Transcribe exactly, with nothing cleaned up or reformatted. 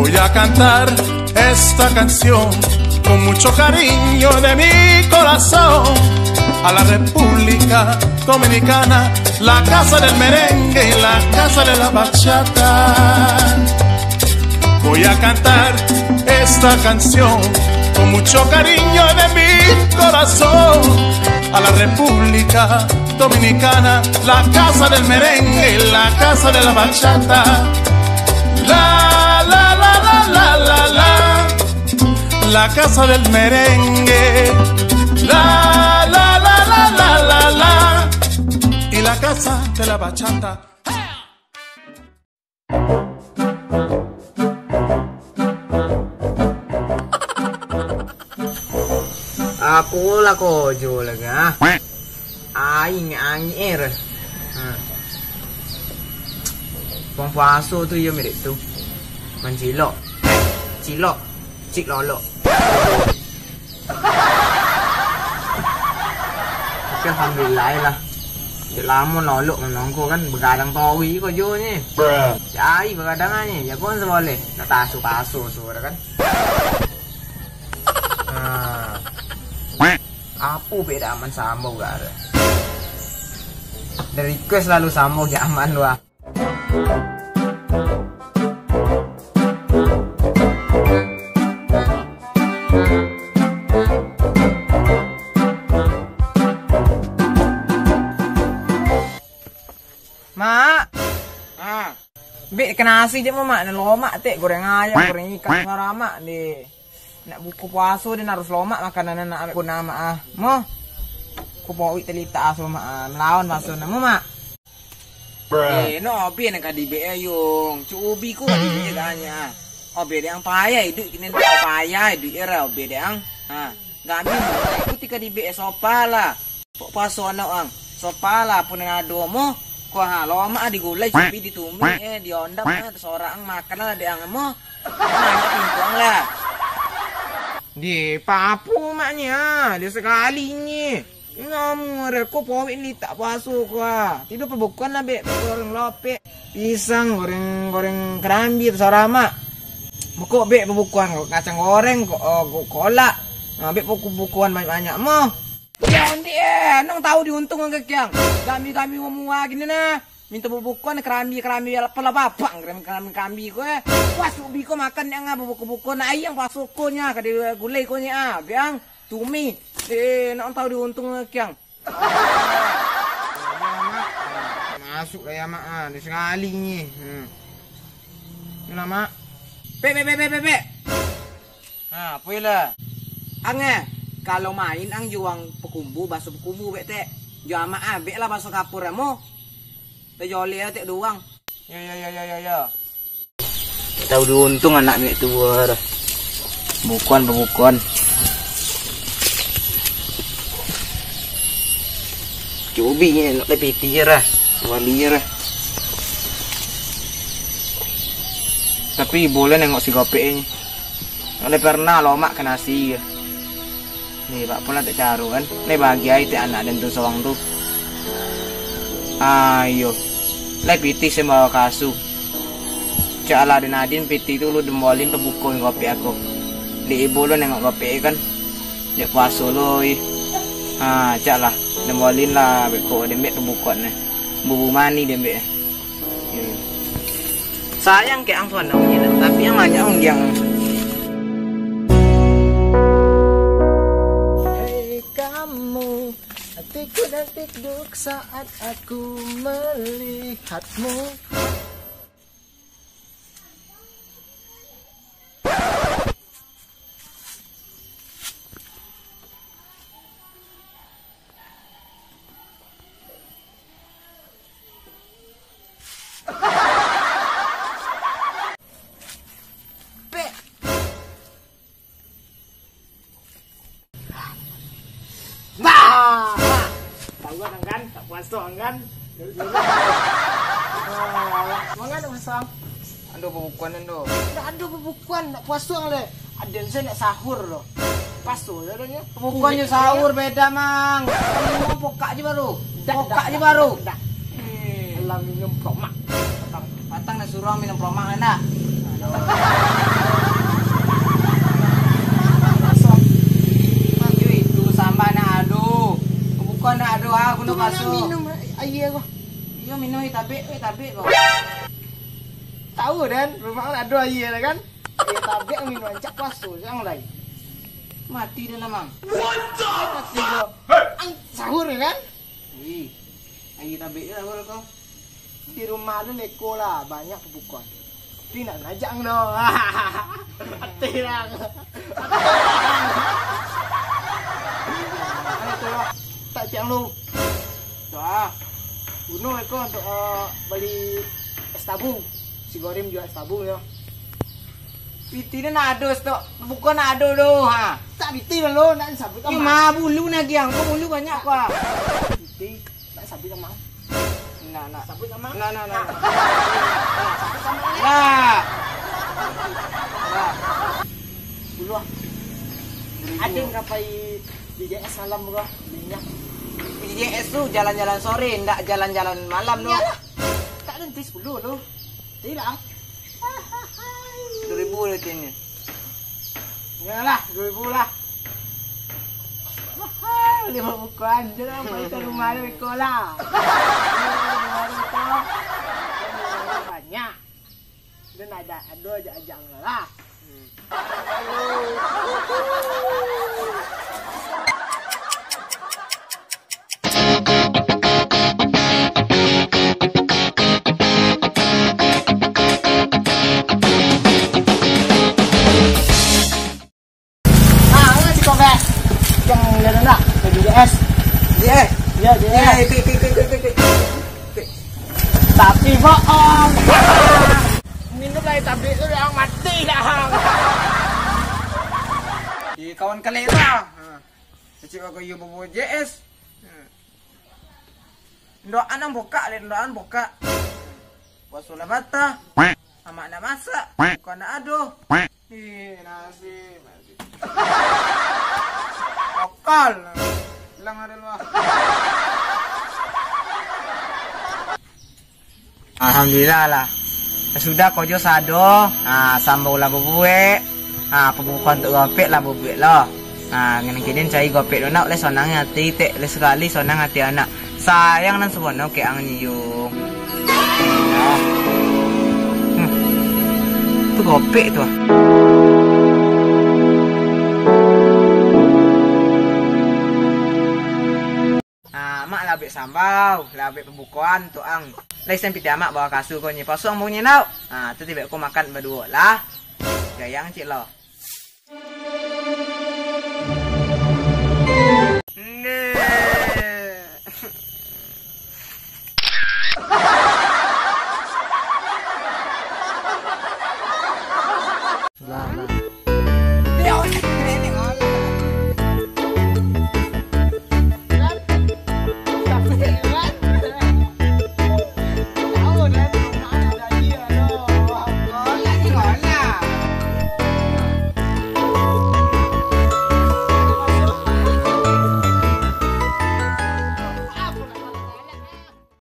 Voy a cantar esta canción con mucho cariño de mi corazón a la República Dominicana, la casa del merengue y la casa de la bachata. Voy a cantar esta canción con mucho cariño de mi corazón a la República Dominicana, la casa del merengue, la casa de la bachata. La, la, la, la, la, la, la. La casa del merengue. La, la, la, la, la, la, la. Y la casa de la bachata. Apo lah kojo lagi ah. Ai angin air. Ha. Puang puaso tu iyo mirip tu. Mancilok. Cilok. Cik lolok. Tapi alhamdulillah lah. Cik lamo lolok manongko kan begadang tawi kojo ni. Cai begadang ni. Ya kon seboleh. Nak tasu-tasu suara kan. Ha. Apo beda aman sambo gara. Dari request lalu sambo ya aman lu ah. Mak. Ah. Bek kanasi je mo mak, nan lomak tek goreng ayam, goreng ikan, suara mak deh. Nak buko puaso den harus lomak makanan anak awek pun mak ah. Mo. Ko powik talitak aso mak ah, melawan paso namo mak. Eh, no obi nak kadibek ayong. Cuk ubi ko kadibek kanya. Obi dek ang payah iduik kini payah iduik era obi dek ang. Ha, gami mo ikuti kadibek sopa lah. Pok paso anak ang. Sopa lah pun yang ado mo. Ko ha lomak digulai cubi ditumi eh diondam eh sorak ang makan lah dek ang mo. Nah, pintu ang lah. Di papu maknyo ah, dia sekali ni. Namu reko powik ni tak pasu ko ah. Tidur pabukuan lah bek goreng lopek. Pisang goreng goreng kerambi tu saramak. Mukok bek pabukuan kacang goreng ko, oh, ko- kolak. Nah, bek pabukuan banyak-banyak mo. Ya onti eh, nang tahu diuntung ang kekiang. Kami-kami mua gini nah. Minta bubuko ni kerambi kerambi lapar lah babang kerambi kerambi kerambi ko eh. Puas ubi ko makan yang ah bubuko buko na ayang puas ko nya ka digulai ko nya ah biang tumi. Eh nak tahu diuntung kiang. Masuk lah ya mak ah, dia sekali ni. Hmm. Itulah mak. Pek pek pek pek pek. Ha, apoilah. Ang eh, kalau main ang juang pakumbu, baso pakumbu bek tek. Jo amak abek lah baso kapur amo. Tajoleh tek duang. Yo yo yo yo yo yo. Tahu diuntung anak mek tu dah. Bukuan pabukuan. Cubi ni nak lebih tirah. Wali tirah. Tapi boleh nengok si gopek ni. Ndak pernah lomak ka nasi. Ni bak pun lah tak caro kan. Ni bagi ai tak anak den tu sorang tu. Ayo. Lai pitih sembah kasu. Cak lah den adin pitih tu lu dembolin pabuko gopek aku. Di ibu lu nengok gopek kan. Jak puaso lu ih. Ha, cak lah. Dembolin lah beko dembek pabuko ni. Bubu mani dembek. Sayang kek ang tuan dong nyenan, tapi yang banyak undiang. Hei kamu, hatiku dan tikduk saat aku melihatmu. Nah, tahu kan, kan? Tak puas tu kan? Mangan tak puas tu? Ando bubukuan ando. Tak ada bubukuan nak puas tu le. Ada saya nak sahur tu. Pasu ya adanya. Bukannya sahur beda mang. Minum pokak je baru. Pokak je baru. Dah. Alah minum promak. Patang nak suruh minum promak nak. Yo itu sambah nak ado. Bukan nak ado, ah, guna paso. Minum aia ko. Iyo, minum aia tabek, aia tabek ko. Tahu, Dan, rumah kan ado aia, kan? Aia tabek minum rancak paso, jangan lai. Mati dah lah, Mang. Mati ko. Ang, sahur, kan? Wih, aia tabek lah, ko. Di rumah lu neko lah, banyak pabukoan. Tapi nak najak ang doh. Ati ang. Ayo, tu lah. Tak tiang lu. Tu ah. Guno eko untuk, eh, bali es tabu. Si Gorim jual es tabu yo. Piti ni nak ado stok, bukan nak ado doh, ha. Tak piti lah lo, nak sabut. Ni mah bulu nak giang, kau bulu banyak kau. Piti. Nak sabik ka Mang? Nak, nak. Sabik ka Mang? Nak, nak, nak, nak. Nak. Sabik ka Mang? Nak. Nak. Puluah. Seribu. Aden ka pai B J S malam ko, minyak. B J S tu jalan-jalan sore, ndak jalan-jalan malam tu. Iyalah. Tak nanti sepuluh tu. Tidak. Dua ribu lah tinyo. Iyalah, dua ribu lah. Wah, limo bukuan je lah, pai ka rumah lu iko lah. Rumah lu iko. Banyak. Dan ada, ado aja ajang lah. Ah, ngana si Kombes. Yang dia nak, ke B J S. Iya. Iya, iya. Iya, ikut, ikut, ikut, ikut, ikut. Tapi bohong. Minum lai tabik tu, dah mati dah. Di kawan kelek lah. Ha. Kecil kau yo bawa J S. Hmm. Ndoan ang bokak, lek ndoan bokak. Puaso lah batah. Amak nak masak, bukan nak ado. Ih, nasib, nasib. Bokak. Hilang ari luah. Alhamdulillah lah. Sudah kojo sado, ha, sambau lah babuek, ha, pabukoan tu gopek lah babuek lo. Ha, ngini kini cari gopek tu nak, lai sonang ati tek, lai sakali sonang ati anak. Sayang nan sabono kek ang nyium. Hmm. Tu gopek tu ah. Ah, mak lah abek sambau, lah abek pabukoan tu ang. Lai sen pitih amak bawa kasu ko nyi, pasuang bunyi nau. Ah, tu tibek ko makan baduo lah. Gayang cik lo.